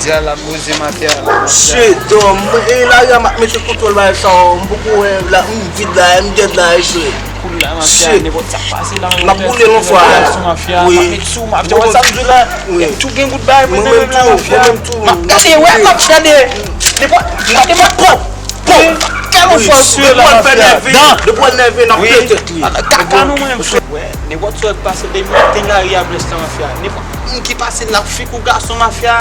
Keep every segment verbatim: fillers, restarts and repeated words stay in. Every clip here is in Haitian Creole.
Dja la poze mafya la. Shit, dòm, e lari a m ap mete kontwòl bagay sa yo, m poko wè la, m vid la, m dèd la, e shit. Koul la, mafya, shit. Nenpòt sa k pase la, m ap boule l yon fwa. Wi. M ap met sou mafya, wè sa m di la. Wi. Tout gen gout bagay, mwen menm la, mafya. M ap gade, wè, m ap gade. Nenpòt, gade, mwen pran. Bon, tèlman fò sou yo la, mafya. Depi w al nève, depi w al nève, n ap pete tèt li. Kaka nou menm, frè. Wè, nenpòt sa k pase, depi w ap tande lari a blès la, mafya. Nenpòt moun ki pase, n ap fik ou gason, mafya.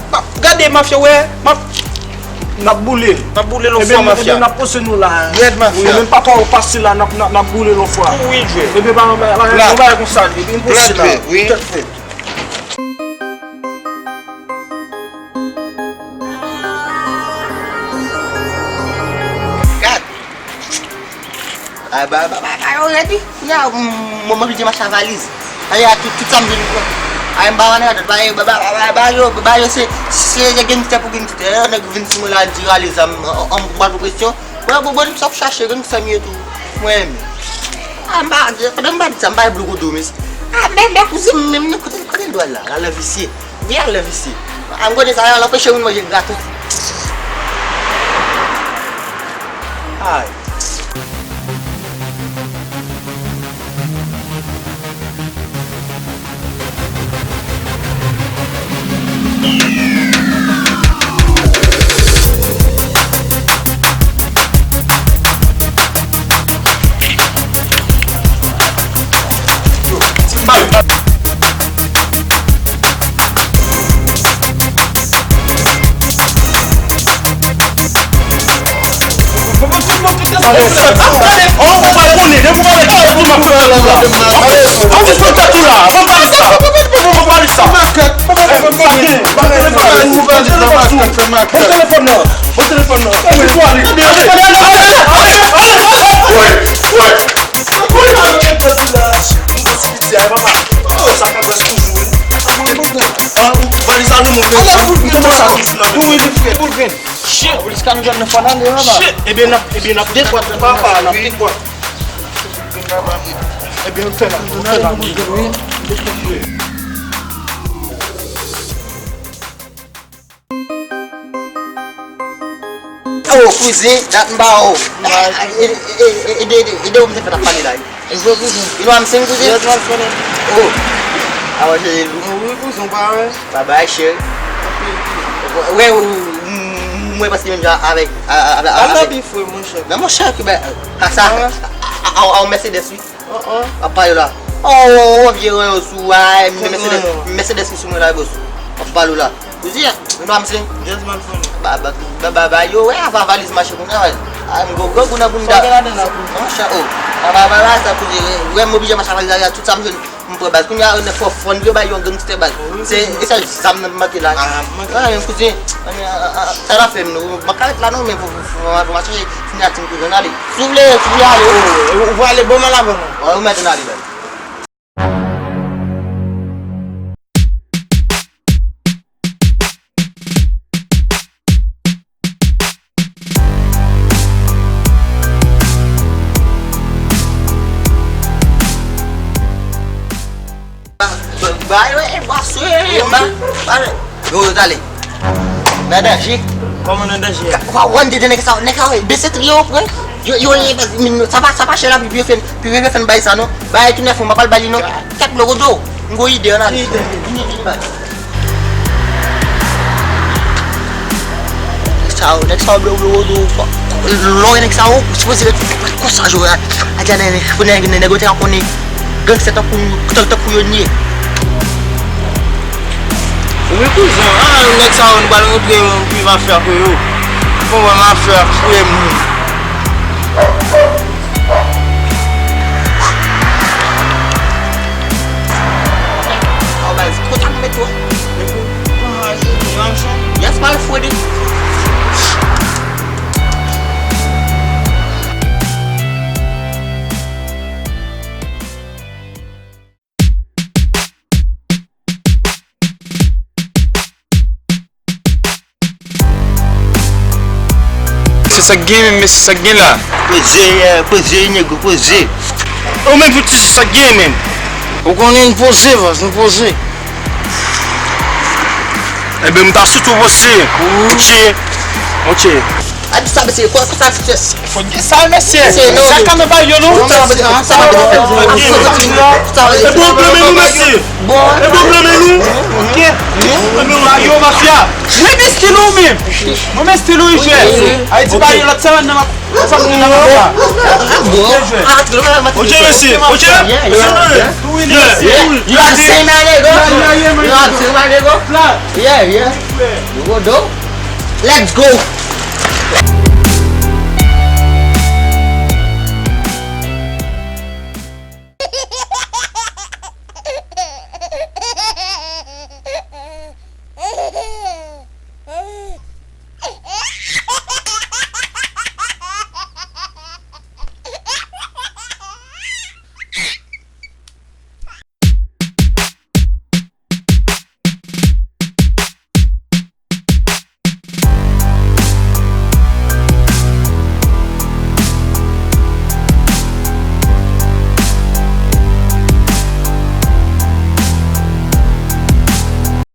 M ap gade, mafya, wè. M ap, n ap boule. N ap boule l yon fwa, mafya. Ebyen, n ap poze nou la. Rèd, mafya. Wi, menm pa twò pase la, n ap, n ap, n ap boule l yon fwa. Wi, jwè. Ebyen, pa, pa, pa, yon bagay konsa, ebyen, n poze la. Tèt frèt. Gad. Ay, ba, ba, ba, ba yo rèd, wi. Kounye a, m, mwen, mwen oblije mache a valiz. Ay, a tout, tout sa m vin pran. Ay, m pa wè nan dòt, ba yo, ba, ba, ba, ba, ba yo, ba yo, se, se, se gangstè pou gangstè. Nèg vin sou mwen la, di rale zam, an, an, m pral pran presyon. Mwen, bon, bon, sa ap chache, gangstè m ye tou. Mwen menm. A, m pa, pandan m pa di sa, m pa vle blo gwo do, mesye. A, men, men, kouzin m menm, non, kote, kote l dwe al la? Al nan visye. Wi, al nan visye. A, m konnen sa, al anpeche moun manje gratis. Ay. Valiz la nan men w, m te panse a kontinye. Shit, polis ka nou jwenn nan fwa n ale, papa. Shit, ebyen n ap, ebyen n ap dekwat, papa, n ap dekwat. Ebyen, nou fè la, nou fè la. Oh, kouzin, dat m ba ou. Ede, ede, ede, ede w, m te fè t ap pale la. Wi, kouzin. You know what I'm saying, kouzin? Yes, my friend. Oh. Awa, cheri. Oh, wi, kouzin, ou pa wè? Bye bye, cheri. Wè, ou, ou, ou, mwen panse menm jan avèk, a, a, avèk, avèk. Ann pi fre, monchè. Men monchè, ki bay, a, sa, a, a, a, a, Mercedes, wi. Ap pale la. Oh, oh, oh, vye ranyon sou, ay, Mercedes, Mercedes ki sou mwen la, boss. Ap pale la. Kouzin, you know what I'm saying? Just man funny. Ba, ba, ba, ba, ba, yo, wè, avan valiz mache konsa, wè. Ay, m gwo, gwo, gwo nan bounda. Sa w gen ladan la, kouzin? Monchè, oh. Ba, ba, ba, ba, sa, kouzin, wè, m oblije mache avèk zare a, tout sa m jwenn, m pran baz. Kounye a, nèg fò fòn, yo ba yon gangstè baz. Se, e sa zam nan manke la. Ah, manke. Ah, yon kouzin. Sa la fè m, nou. M pa ka ret la, non, men fò, fò, fò, fò, fò, mache, siyati m kouzin, ale. Si w vle, si w vle ale. Oh, ou vle ale bon mal avan, non? Wè, ou mèt ale, baz. Ba, ba, ba, yo, e, ba, sou, e, e, ba, ba, yo, yo, tale. Nan danje. Kòman nan danje a? Wa, wan de nèg sa, nèg sa, bese triye yo pran. Yo, yo, e, ba, min, sa pa, sa pa chè la, pi, pi, pi, pi, pi, bay sa, non. Bay tou nèf, mwen pa pral bay li, non. Kat lo, do. M gon ide, ann ale. Ki ide? Vini, vini, bay. Nèg sa yo, nèg sa yo, blo, blo, blo, blo. Lò nèg sa yo, sipoze ret konsa, jwe a. Adja, nèg, nèg, nèg, nèg, nèg, yo te ka konnen. Gangstè tankou, tankou, tankou yo n ye. Wi, kouzin, ah, nèg sa yo, nou pral rantre yon pi mafya pou yo. Fò wè mafya fouye moun. Aw, baz, kote m met ou? Yes, pral fouye de. Se sa k gen menm, mesye, sa k gen la? Poze, eh, poze, nego, poze. Ou menm pou ti, se sa k gen menm. Ou konnen n poze, baz, n poze. Enben, m ta sou tou, mesye. Ok. Ok. A di sa, mesye, kwa, kwa sa, mesye? Fò gen sa, mesye. Mesye, non. Sa ka nan bay yo, non? Sa, mesye, sa, mesye. E bon, blame nou, mesye. Bon. E bon, blame nou. Ok. Enben, bay yo, mafya. Mwen, men stil ou, men. Mwen, men stil ou, jwè. Ayiti, bay yo, lòt semèn, nan. Sa moun nan la. Bro, ah, tu know what? Ok, mesye. Ok. Yeah, yeah, yeah. Yeah, yeah. You have seen my nigga? You have seen my nigga? Yeah, yeah. You go do? Let's go.